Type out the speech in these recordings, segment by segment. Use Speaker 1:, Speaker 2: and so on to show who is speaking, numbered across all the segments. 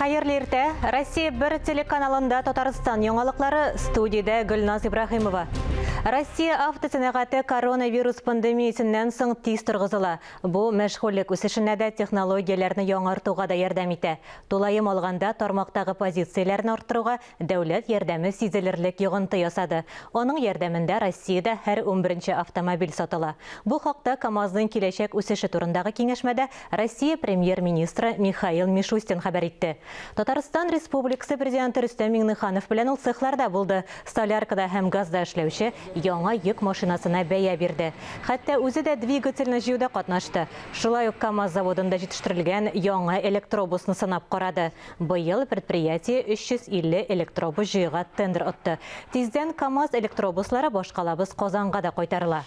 Speaker 1: Хәерле иртә! Россия бер телеканалында Татарстан яңалыклары студиядә Гөлназ Ибраһимова. Россия автосәнәгате коронавирус пандемиясеннән соң тиз торгызыла. Бу мәшгульлек үсешенә дә, технологияләрне яңартуга да ярдәм итә. Тулаем алганда, тармактагы позицияләрне арттыруга Дәүләт ярдәме сизелерлек йогынты ясады. Аның ярдәмендә Россиядә һәр унберенче автомобиль сатыла. Бу хакта КАМАЗның киләчәк үсеше турындагы киңәшмәдә Россия Премьер-министры Михаил Мишустин хәбәр итте. Татарстан Республикасы Президенты Рөстәм Миңнеханов белән ул цехларда булды, соляркада һәм газда эшләүче яңа йөк машинасына бәя бирде. Хәтта үзе дә двигательне җыюда катнашты. Шулай ук КАМАЗ заводында җитештерелгән яңа электробусны сынап карады. Быел предприятие 350 электробус җыюга тендер отты. Тиздән КАМАЗ электробуслары башкалабыз Казанга да кайтарыла.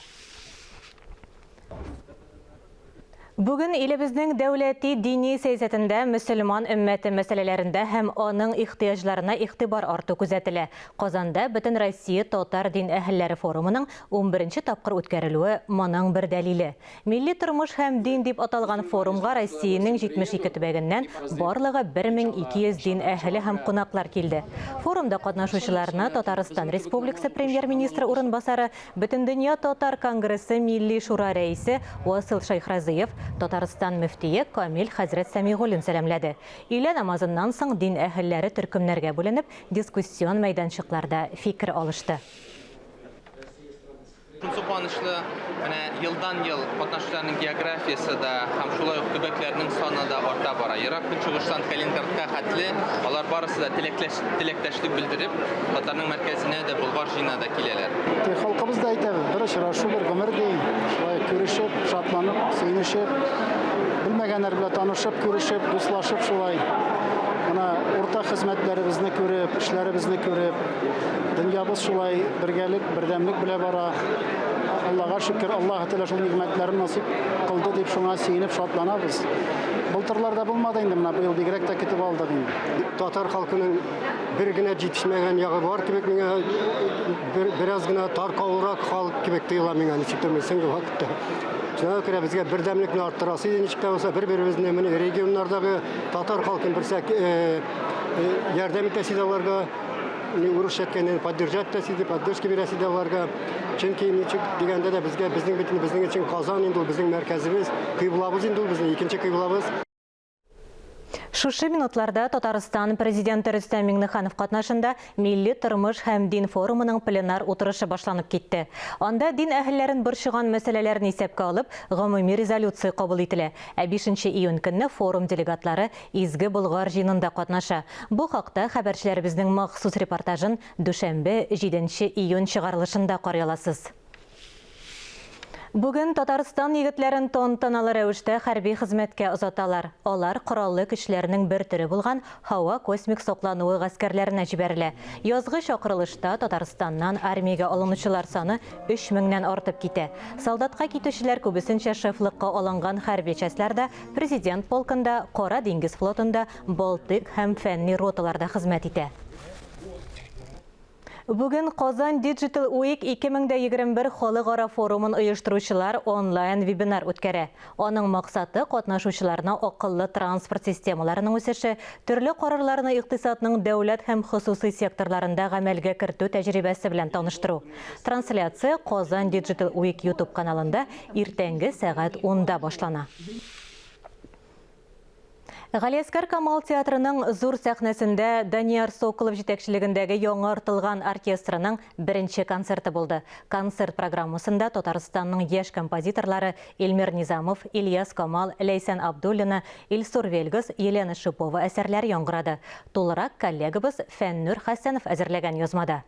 Speaker 1: Бүген илебезнең дәүләти дини сәясәтендә мөселман өммәте мәсьәләләрендә һәм аның ихтыяҗларына игътибар арту күзәтелә. Казанда Бөтенроссия татар дин әһелләре форумының унберенче тапкыр үткәрелүе моның бер дәлиле. Милли тормыш һәм дин дип аталган форумга Россиянең 72 төбәгеннән барлыгы 1200 дин әһеле һәм кунаклар килде. Форумда катнашучыларны Татарстан Республикасы Премьер-министры урынбасары, Бөтендөнья татар конгрессы Милли шура рәисе Васил Шәйхразыев, Татарстан мөфтие Камил хәзрәт Сәмигуллин сәламләде. Өйлә намазыннан соң дин әһелләре төркемнәргә бүленеп, дискуссион мәйданчыкларда фикер алышты.
Speaker 2: Шунысы куанычлы, менә елдан-ел катнашучыларның географиясе дә һәм шулай ук төбәкләрнең саны да арта бара. Ерак Көнчыгыштан Калининградка хәтле алар барысы да теләкләш, теләктәшлек белдереп, татарның мәркәзенә дә, Болгар җыенына да киләләр. Тик халкыбыз
Speaker 3: да әйтә бит, бер очрашу, бер гомер ди. Шулай күрешеп, шатланып, сөенешеп, белмәгәннәр белән танышып, күрешеп, дуслашып шулай. Менә уртак хезмәтләребезне күреп, эшләребезне күреп, Дөньябыз шулай бергәлек, бердәмлек белә бара. Аллага шөкер, Аллаһы Тәгалә шул нигъмәтләрен насыйп кылды дип шуңа сөенеп шатланабыз. Былтырларда булмады инде, менә быел бигрәк тә көтеп алдык инде.
Speaker 4: Татар халкының бер генә җитешмәгән ягы бар кебек миңа, бер, бераз гына таркаурак халык кебек тоела миңа ничектер менә соңгы вакытта. Шуңа күрә безгә бердәмлекне арттырасы иде ничек тә булса, бер-беребезне менә регионнардагы татар халкын берсәк ярдәм итәсе иде аларга. Урысча әйткәндә, поддержать итәсе иде, поддержка бирәсе иде аларга. Чөнки ничек дигәндә дә безгә безнең бит безнең өчен Казан инде ул безнең мәркәзебез, кыйблабыз инде ул безнең икенче кыйблабыз.
Speaker 1: Шушы минутларда Татарстан Президенты Рөстәм Миңнеханов катнашында Милли тормыш һәм дин форумының пленар утырышы башланып китте. Анда дин әһелләрен борчыган мәсьәләләрне исәпкә алып, гомуми резолюция кабул ителә. Ә бишенче июнь көнне форум делегатлары Изге Болгар җыенында катнаша. Бу хакта хәбәрчеләребезнең махсус репортажын дүшәмбе, җиденче июнь чыгарылышында карый аласыз. Бүген Татарстан егетләрен тантаналы рәвештә хәрби хезмәткә озаталар. Алар Кораллы көчләрнең бер төре булган һава-космик саклануы гаскәрләренә җибәрелә. Язгы чакырылышта Татарстаннан армиягә алынучылар саны өч меңнән артып китә. Солдатка китүчеләр күбесенчә шефлыкка алынган хәрби частьларда Президент полкында, Кара диңгез флотында, Балтыйк һәм фәнни роталарда хезмәт итә. Бүген Казан Digital Week 2021 халыкара форумын оештыручылар онлайн-вебинар үткәрә. Аның максаты, катнашучыларны акыллы транспорт системаларының үсеше, төрле карарларны икътисадның дәүләт һәм хосусый секторларында гамәлгә кертү тәҗрибәсе белән таныштыру. Трансляция Казан Digital Week YouTube каналында Иртәнге сәгать унда башлана. Галиәсгар Камал театрының зур сәхнәсендә Данияр Соколов җитәкчелегендәге яңартылган оркестрының беренче концерты булды. Концерт программасында Татарстанның яшь композиторлары Эльмир Низамов, Ильяс Камал, Ләйсән Абдуллина, Илсур Вельгас, Елена Шипова әсәрләре яңгырады. Тулырак коллегабыз Фәннүр Хәсәнов әзерләгән язмада.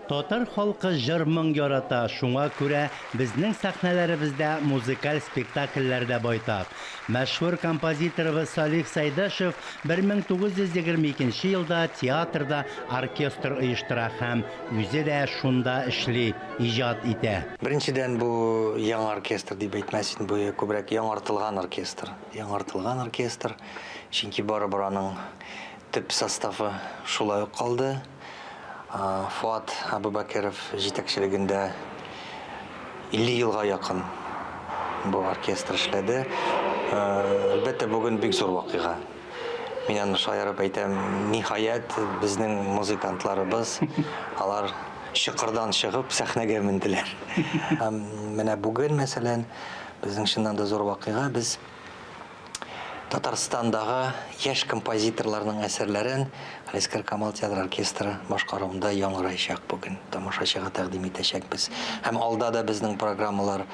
Speaker 5: Татар халкы җыр-моң ярата, шуңа күрә безнең сәхнәләребездә музыкаль спектакльләр дә байтак. Мәшһүр композиторыбыз Салих Сәйдәшев 1922 елда театрда оркестр оештыра һәм үзе дә шунда эшли, иҗат итә.
Speaker 6: Беренчедән, бу яңа оркестр дип әйтмәс идем, бу күбрәк яңартылган оркестр. Яңартылган оркестр, чөнки барыбер аның төп составы шулай ук калды. Фоат Абубәкеров җитәкчелегендә 50 елга якын бу оркестр эшләде. Әлбәттә, бүген бик зур вакыйга. Мин аны шаярып әйтәм, ниһаять, безнең музыкантларыбыз, алар чокырдан чыгып сәхнәгә менделәр. Һәм менә бүген, мәсәлән, безнең чыннан да зур вакыйга, без Татарстандагы яшь композиторларның әсәрләрен Галиәсгар Камал театр оркестры башкаруында яңгыраячак бүген, тамашачыга тәкъдим итәчәкбез. Һәм алда да безнең программалар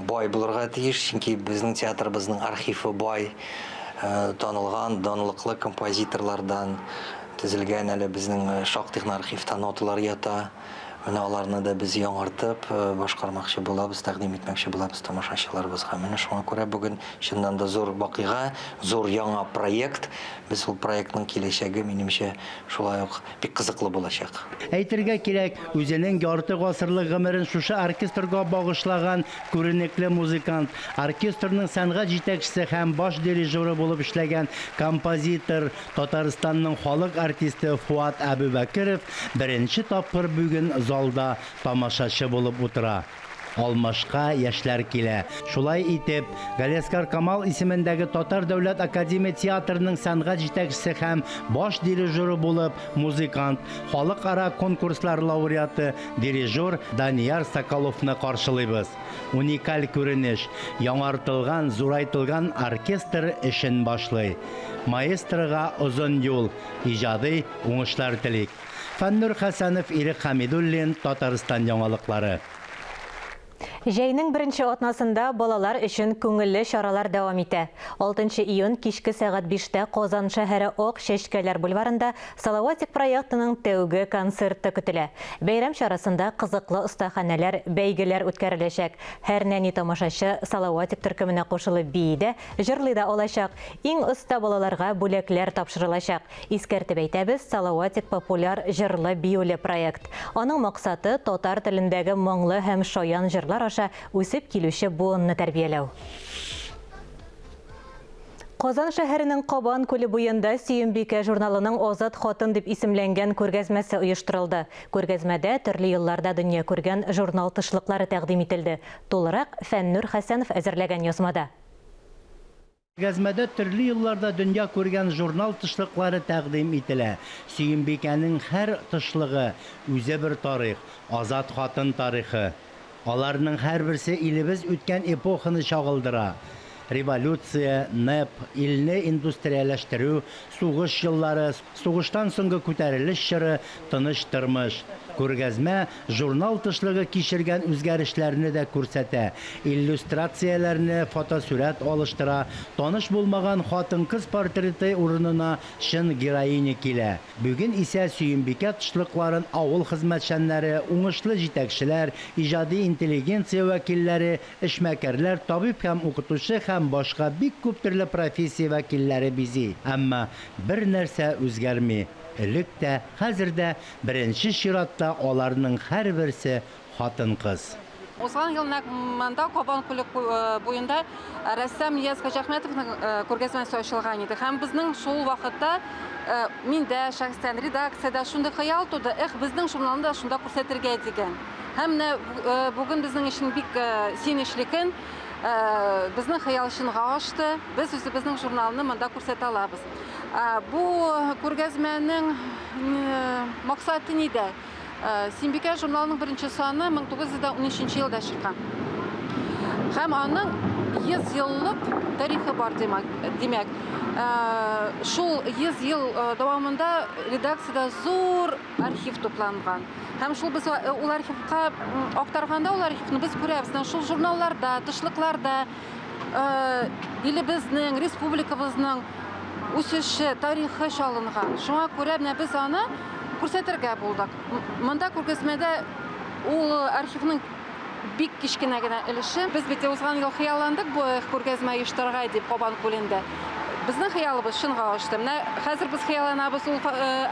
Speaker 6: бай булырга тиеш, чөнки безнең театрыбызның архивы бай, танылган, данлыклы композиторлардан төзелгән әле безнең шактый гына архивта ноталар ята. Менә аларны да без яңартып башкармакчы булабыз, тәкъдим итмәкче булабыз тамашачыларыбызга. Менә шуңа күрә бүген чыннан да зур вакыйга, зур яңа проект. Без ул проектның киләчәге, минемчә, шулай ук бик кызыклы булачак.
Speaker 5: Әйтергә кирәк, үзенең ярты гасырлык гомерен шушы оркестрга багышлаган күренекле музыкант, оркестрның сәнгать җитәкчесе һәм баш дирижеры булып эшләгән композитор, Татарстанның халык артисты Фуат Әбүбәкеров беренче тапкыр бүген залда тамашачы булып утыра. Алмашка яшьләр килә. Шулай итеп, Галиәсгар Камал исемендәге Татар дәүләт академия театрының сәнгать җитәкчесе һәм баш дирижеры булып музыкант, халыкара конкурслар лауреаты, дирижер Данияр Соколовны каршылыйбыз. Уникаль күренеш, яңартылган, зурайтылган оркестр эшен башлый. Маэстрога озын юл, иҗади уңышлар телик. Фәннур Хәсәнов, Ирек Хәмидуллин, Татарстан яңалыклары.
Speaker 1: Җәйнең беренче атнасында балалар өчен күңелле чаралар дәвам итә. 6 июнь кичке сәгать биштә Казан шәһәре Ак чәчкәләр бульварында Салаватик проектының тәүге концерты көтелә. Бәйрәм чарасында кызыклы остаханәләр, бәйгеләр үткәреләчәк. Һәр нәни тамашачы Салаватик төркеменә кушылып бии дә, җырлый да алачак. Иң оста балаларга бүләкләр тапшырылачак. Искәртеп әйтәбез, Салаватик популяр җырлы-биюле проект. Аның максаты, татар телендәге моңлы һәм шаян җырлар аша үсеп килүче буынны тәрбияләү. Казан шәһәренең Кабан күле буенда Сөембикә журналының Азат хатын дип исемләнгән күргәзмәсе оештырылды. Күргәзмәдә төрле елларда дөнья күргән журнал тышлыклары тәкъдим ителде. Тулырак Фәннүр Хәсәнов әзерләгән язмада.
Speaker 5: Күргәзмәдә төрле елларда дөнья күргән журнал тышлыклары тәкъдим ителә. Сөембикәнең һәр тышлыгы, үзе бер тарих, азат хатын тарихы. Аларның һәрберсе илебез үткән эпоханы чагылдыра. Революция, НЭП, илне индустрияләштерү, сугыш еллары, сугыштан соңгы күтәрелеш чоры, тыныч тормыш. Күргәзмә журнал тышлыгы кичергән үзгәрешләрне дә күрсәтә, иллюстрацияләрне фотосурәт алыштыра, таныш булмаган хатын-кыз портреты урынына чын героиня килә. Бүген исә Сөембикә тышлыкларын авыл хезмәтчәннәре, уңышлы җитәкчеләр, иҗади интеллигенция вәкилләре, эшмәкәрләр, табиб һәм укытучы һәм башка бик күп төрле профессия вәкилләре бизи. Әмма бер нәрсә үзгәрми, элек тә, хәзер дә беренче чиратта аларның һәрберсе хатын-кыз.
Speaker 7: Узган ел нәкъ монда, Кабан күле буенда рәссам Нияз Хаҗәхмәтовның күргәзмәсе ачылган иде. Һәм безнең шул вакытта миндә шәхсән редакциядә шундый хыял туды, эх, безнең журналны да шунда күрсәтергә дигән. Һәм менә бүген безнең өчен бик сөенечле көн. Безнең хыял чынга ашты. Без үзебезнең журналны монда күрсәтә алабыз. Бу күргәзмәнең максаты нидә? Симбикә журналының беренче саны 1913 елда чыккан. Һәм аның 100 еллык тарихы бар, димәк. Шул 100 ел дәвамында редакциядә зур архив тупланган. Һәм шул без ул архивка актарганда ул архивны без күрәбез. Шул журналларда, тышлыкларда илебезнең, республикабызның үсеше, тарихы чалынган. Шуңа күрә менә без аны күрсәтергә булдык. Монда күргәзмәдә ул архивның бик кечкенә генә өлеше. Без бит узган ел хыялландык бу күргәзмә оештырырга дип Кабан күлендә. Безнең хыялыбыз чынга ашты. Менә хәзер без хыялланабыз ул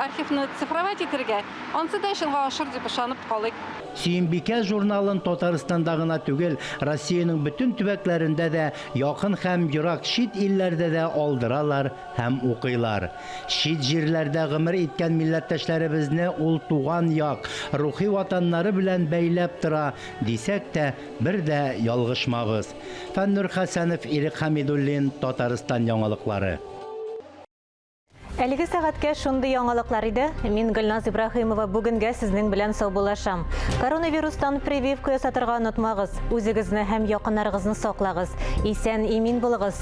Speaker 7: архивны цифровать итергә. Ансы да чынга ашыр дип ышанып калыйк.
Speaker 5: Сөембикә журналын Татарстанда гына түгел, Россиянең бөтен төбәкләрендә дә, якын һәм ерак чит илләрдә дә алдыралар һәм укыйлар. Чит җирләрдә гомер иткән милләттәшләребезне ул туган як, рухи ватаннары белән бәйләп тора, дисәк тә, бер дә ялгышмабыз. Фәннур Хәсәнов, Ирек Хәмидуллин, Татарстан яңалыклары.
Speaker 1: Әлеге сәгатькә шундый яңалыклар иде. Мин Гөлназ Ибраһимова бүгенгә сезнең белән саубуллашам. Коронавирустан прививка ясатырга онытмагыз. Үзегезне һәм якыннарыгызны саклагыз. Исән-имин булыгыз.